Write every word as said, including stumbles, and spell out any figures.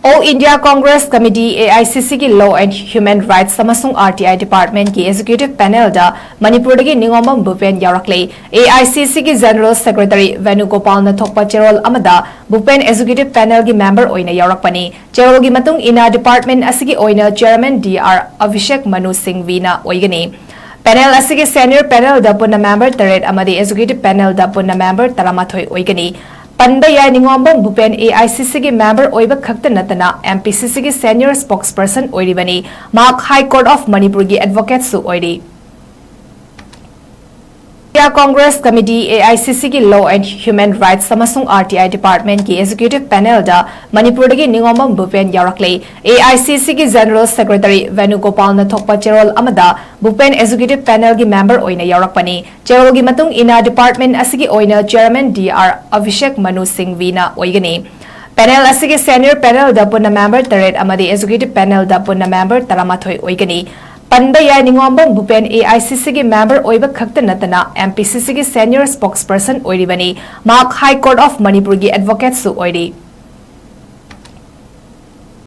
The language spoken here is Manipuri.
All India Congress Committee, A I C C ꯒꯤ Law and Human Rights ꯑꯃꯁꯨꯡ R T I Department ꯀꯤ Executive Panel ꯗ ꯃꯅꯤꯄꯨꯔꯗꯒꯤ ꯅꯤꯉꯣꯝꯕꯝ ꯚꯨꯄꯦꯟ ꯌꯥꯎꯔꯛꯂꯦ꯫ A I C C ꯒꯤ General Secretary ꯚꯦꯅꯨꯒꯣꯄꯥꯜꯅ ꯊꯣꯛꯄ ꯆꯦꯔꯣꯜ ꯑꯃꯗ ꯚꯨꯄꯦꯟ Executive Panel ꯒꯤ member ꯑꯣꯏꯅ ꯌꯥꯎꯔꯛꯄꯅꯤ꯫ ꯆꯦꯔꯣꯜꯒꯤ ꯃꯇꯨꯡ ꯏꯟꯅ department ꯑꯁꯤꯒꯤ ꯑꯣꯏꯅ Chairman D R ꯑꯚꯤꯁꯦꯛ ꯃꯅꯨ ꯁꯤꯡꯚꯤꯅ ꯑꯣꯏꯒꯅꯤ꯫ Panel ꯑꯁꯤꯒꯤ Senior Panel ꯗ ꯄꯨꯟꯅ member ꯇꯔꯦꯠ ꯑꯃꯗꯤ Executive Panel ꯗ ꯄꯨꯟꯅ member ꯇꯔꯥꯃꯥꯊꯣꯏ ꯑꯣꯏꯒꯅꯤ꯫ ꯄꯟꯕ ꯌꯥꯏ, ꯅꯤꯉꯣꯝꯕꯝ ꯚꯨꯄꯦꯟ A I C C ꯒꯤ member ꯑꯣꯏꯕ ꯈꯛꯇ ꯅꯠꯇꯅ M P C C ꯒꯤ Senior Spokesperson ꯑꯣꯏꯔꯤꯕꯅꯤ꯫ ꯃꯍꯥꯛ High Court of ꯃꯅꯤꯄꯨꯔꯒꯤ advocate ꯁꯨ ꯑꯣꯏꯔꯤ꯫ India Congress Committee, A I C C ꯒꯤ Law and Human Rights ꯑꯃꯁꯨꯡ R T I Department ꯀꯤ Executive Panel ꯗ ꯃꯅꯤꯄꯨꯔꯗꯒꯤ ꯅꯤꯉꯣꯝꯕꯝ ꯚꯨꯄꯦꯟ ꯌꯥꯎꯔꯛꯂꯦ꯫ A I C C ꯒꯤ General Secretary ꯚꯦꯅꯨꯒꯣꯄꯥꯜꯅ ꯊꯣꯛꯄ ꯆꯦꯔꯣꯜ ꯑꯃꯗ ꯚꯨꯄꯦꯟ Executive Panel ꯒꯤ member ꯑꯣꯏꯅ ꯌꯥꯎꯔꯛꯄꯅꯤ꯫ ꯆꯦꯔꯣꯜꯒꯤ ꯃꯇꯨꯡ ꯏꯟꯅ department ꯑꯁꯤꯒꯤ ꯑꯣꯏꯅ Chairman D R ꯑꯚꯤꯁꯦꯛ ꯃꯅꯨ ꯁꯤꯡꯚꯤꯅ ꯑꯣꯏꯒꯅꯤ꯫ Panel ꯑꯁꯤꯒꯤ Senior Panel ꯗ ꯄꯨꯟꯅ member ꯇꯔꯦꯠ ꯑꯃꯗꯤ Executive Panel ꯗ ꯄꯨꯟꯅ member ꯇꯔꯥꯃꯥꯊꯣꯏ ꯑꯣꯏꯒꯅꯤ꯫ ꯄꯟꯕ ꯌꯥꯏ, ꯅꯤꯉꯣꯝꯕꯝ ꯚꯨꯄꯦꯟ A I C C ꯒꯤ member ꯑꯣꯏꯕ ꯈꯛꯇ ꯅꯠꯇꯅ M P C C ꯒꯤ Senior Spokesperson ꯑꯣꯏꯔꯤꯕꯅꯤ꯫ ꯃꯍꯥꯛ High Court of ꯃꯅꯤꯄꯨꯔꯒꯤ advocate ꯁꯨ ꯑꯣꯏꯔꯤ꯫